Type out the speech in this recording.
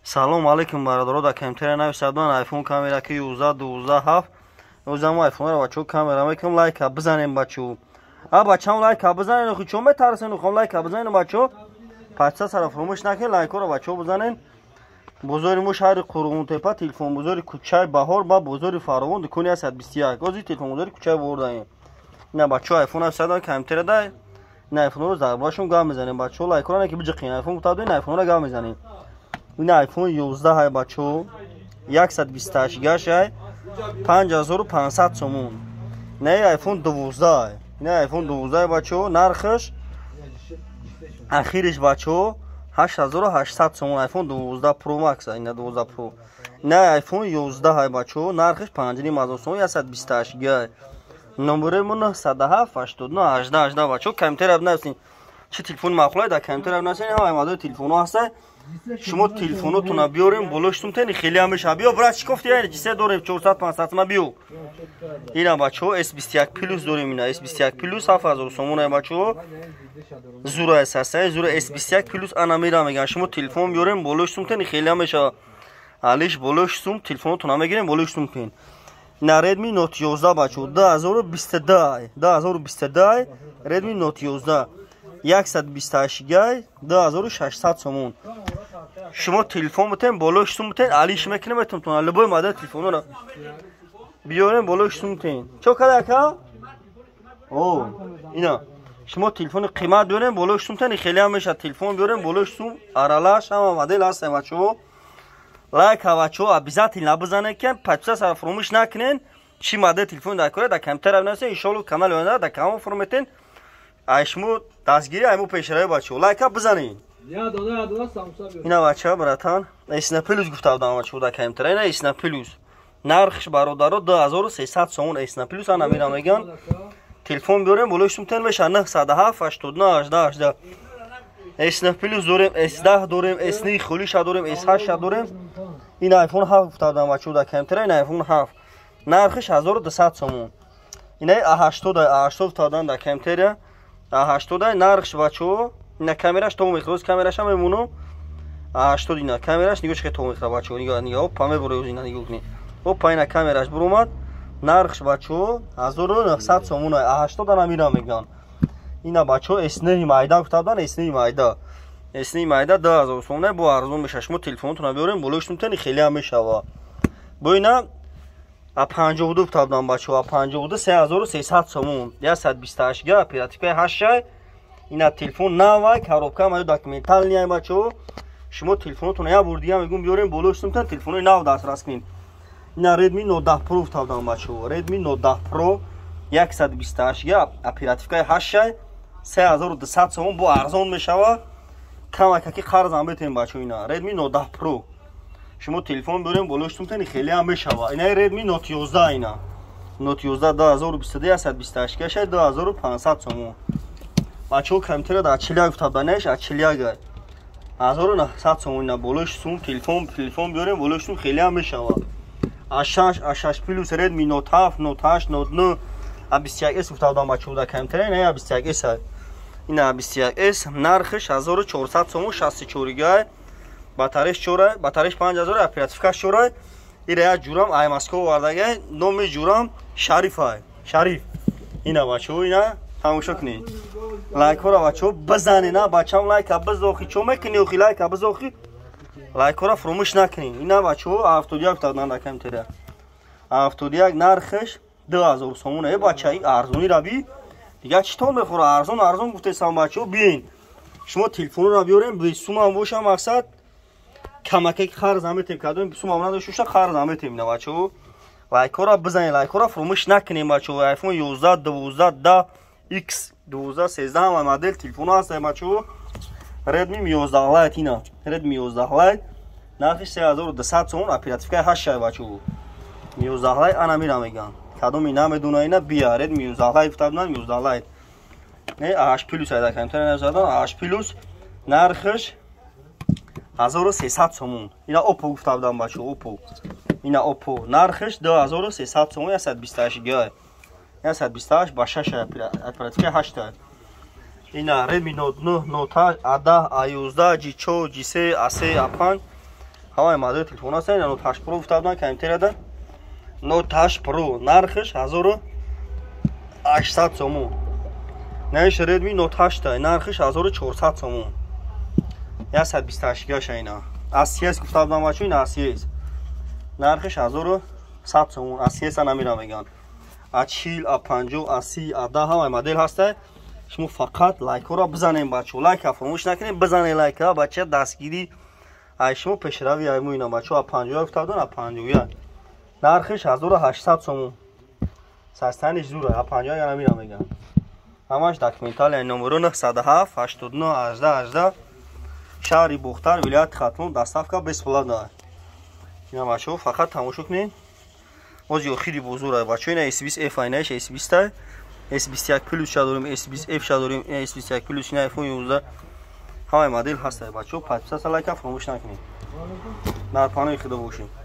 Салом алейкум, бародаро. Дар комментария нависадан айфон камера ки 11, 12, 7. Оза мо айфонро, бачаҳо, камера мекунем. Лайка бизанем, бачаҳо. А бачаам, лайка бизанен. Охи чон метарсен? Хом, лайка бизанен, бачаҳо. Подписаться фаромӯш накунед, лайкҳоро, бачаҳо, бизанен. Бозори мо шаҳри Қурғонтепа, телефон бозори кӯчаи Баҳор ба бозори Фаровон, дукони 121. Ози телефон бозори кӯчаи Баҳор даем. Ина, бачаҳо, айфон нависадан комментария дай. Ина айфонро зарбашон гап мезанем, бачаҳо. Лайкҳоро не ки биҷиқин. Айфон гуфта, ин айфонро гап мезанем. Ин айфон 11 ҳай, бачаҳо, 128 гашай, 5500 сомон. На айфон 12, ина айфон 12, бачаҳо, нархаш ахириш, бачаҳо, 8800 сомон. Айфон 12 Pro Max, ина 12 Pro. На айфон 11 ҳай, бачаҳо, нархаш 5500 сомон, 128 гай. Номерои мо 907 89 18 18. Бачаҳо, комментария бинависед, чӣ телефони маъқулай, дар комментария бинависед. Ҳамаи мавзӯи телефонҳо ҳастай. Шумо телефонотона биёрем, болоштум тени хеле ҳам мешава. Биё, брат, чӣ кофти? Яъне чисе дорем 400, 500 сма, биё. Ина, бачаҳо, S21 Plus дорем. Ина S21 Plus 7000 сомон, бачаҳо. Зура СС, зура S21 Plus ана мера меган. Шумо телефон биёрем, болоштум тени хеле ҳам мешава. Алиш болоштум телефонотона мегирем, болоштум тен. Ина Redmi Note 11, бачаҳо, 2022, 2022 Redmi Note 11, 128 гай, 2600 сомон. Шумо телефон бутен, болои сум бутен, алиш мекунем метонтон. Любой модел телефонро биёрем, болои сум бутен. Чо када, ака? О, ина шумо телефони қимат биёрем, болои сум тен, хеле ҳам мешавад. Телефон биёрем, болои сум аралаш, ҳама модел ҳастем, бачаҳо. Лайк, бачаҳо, обязательно бизанед, ки подписаться фаромӯш накунен. Чӣ модел телефон дар кора, дар комментария бинависед. Иншоалло, канали оянда дар канал фарометен. Ай шумо дастгирӣ, ай мо пешравӣ, бачаҳо. Лайка бизанед. Ина, бача, братан, S9 Plus гуфта будам, бачаҳо, дар комментария. Ина S9 Plus, нархш, бародаро, 2300 сомон. S9 Plus ана мера меган. Телефон биёрем, болои сум тен меша. 907 89 18 18. S9 Plus дорем, S10 дорем, S9 холиша дорем, S8 дорем. Ин iPhone 7 гуфта будам, бачаҳо, дар комментария. Ин iPhone 7 нархиш 1200 сомон. Ина A80, A80 гуфта будам дар комментария. A80 нархш, бачаҳо, ина камераш то мехӯрад, камераша мемонам. A80, ина камераш нигоҳ, чӣ то мехӯрад, бачаҳо, нигоҳ, нигоҳ, опа, мебуре ина, нигоҳ кунед, опа, ина камераш буромад. Нархш, бачаҳо, 1900 сомон. A80 ана мира меган. Ина, бачаҳо, S9 майда гуфта буданд. S9 майда, S9 майда 2000 сомон, бо арзон меша. Шумо телефонотона биёрем, болои тени хеле ҳам мешава. Бо ина А52 гуфта будам, бачаҳо. А52 3300 сомон, 128 га, оперативкаи 8. Ина телефон навай, коробка маю, документальный, бачаҳо. Шумо телефонотона як бор дига мегӯм, биёрем, болои сумтан телефонои нав дастрас кунед. Ина Redmi Note 10 Pro гуфта будам, бачаҳо. Redmi Note 10 Pro 128 га, оперативкаи 8, 3200 сомон, бо арзон мешава. Камакаки қарзам бетем, бачаҳо. Ина Redmi Note 10 Pro, шумо телефон биёрем, болои сумтани хеле ҳам мешава. Ина Redmi Note 11, ина Note 11 2022, 128 гаша, 2500 сомон. Бачаҳо, компютера дар 41 гуфта буданд, а 41 гай, 1900 сомон. Ина болои сум телефон биёрем, болои сум хеле ҳам мешава. А6, А6 Plus, Redmi Note 7, Note 8, Note 9, A21s гуфта будам, бачаҳо, дар компютера. Ина A21s, ина A21s нархиш 1400 сомон, 64 гай, батареш 4, батареш 5000, оперативкаш 4. Ира як ҷурам ай Москва овардагай, номи ҷурам Шариф, ай Шариф. Ина, бачаҳо, ина тамошо кунед. Лайкҳоро, бачаҳо, бизанед. На, бачаам, лайка бизохи, чо мекунӣ охи? Лайка бизохи, лайкҳоро фуромӯш накунед. Ина, бачаҳо, 71 гуфта буданд дар компютера. 71 нархаш 2000 сомон. Э, бача, арзонира би, дига чӣ тон мехӯра? Арзон, арзон гуфтесам, бачаҳо, биен. Шумо телефонро биёрем, бесумам боша, мақсад камакаки қарз наметем. Кадом сумам надошта боша, қарз наметем. Ина, бачаҳо, лайкҳоро бизанед, лайкҳоро фуромӯш накунем, бачаҳо. iPhone 11, 12, 10, X, 12, 13, ҳама модел телефонҳо ҳастанд, бачаҳо. Redmi 11 Lite, ина Redmi 11 Lite нархи 3200 сомон, оперативкаи 8, бачаҳо. 11 Lite ана мира меган. Кадоми намедона, ина бия. Redmi 11 Lite гуфта буданд, 11 Lite. Не, A8 Plus айда компютер назадан. A8 Plus нархиш 1300 сомон. Ина Oppo гуфта будам, бачаҳо, Oppo. Ина Oppo нархиш 2300 сомон, 128 ГБ. 128 ба 6, оперативка 8. Ина Redmi Note 9, Note 8, A10, A11, G4, G3, A3, A5. Ҳамаи модели телефон ҳаста. Ина Note 8 Pro гуфта будам комментарияда. Note 8 Pro нархиш 1800 сомон. Наиш Redmi Note 8, нархиш 1400 сомон. 128 гаша ина. ACS гуфта будам, бачо, ина ACS. Нархиш 1100 сомон. ACS намира меган. А 40, а 50, а 30, а 10 ҳамаи модел ҳаста. Шумо фақат лайкҳоро бизанем, бачо. Лайка фаромӯш накунем, бизанем лайка, бача, дастгирӣ ай шумо пешрави ай мо. Ина, бачо, а 50 гуфта будам, а 51. Нархиш 1800 сомон. Састаниш зура, а 51 намира меган. Ҳамаш документалия. Номеро 907 89 18 18, шаҳри Бохтар, вилояти Хатлон, доставка бесплатна. Ина, бачаҳо, фақат тамошо кунед. Ози охири бозура, бачаҳо, ина S20 F, айнаиш S20, S21 Plus ша дорем, S20 F ша дорем, S21 Plus, ина iPhone 11, ҳамаи модел ҳаста, бачаҳо. Подписаться, лайка фаромӯш накунед. Дар паноҳи Худо бошед.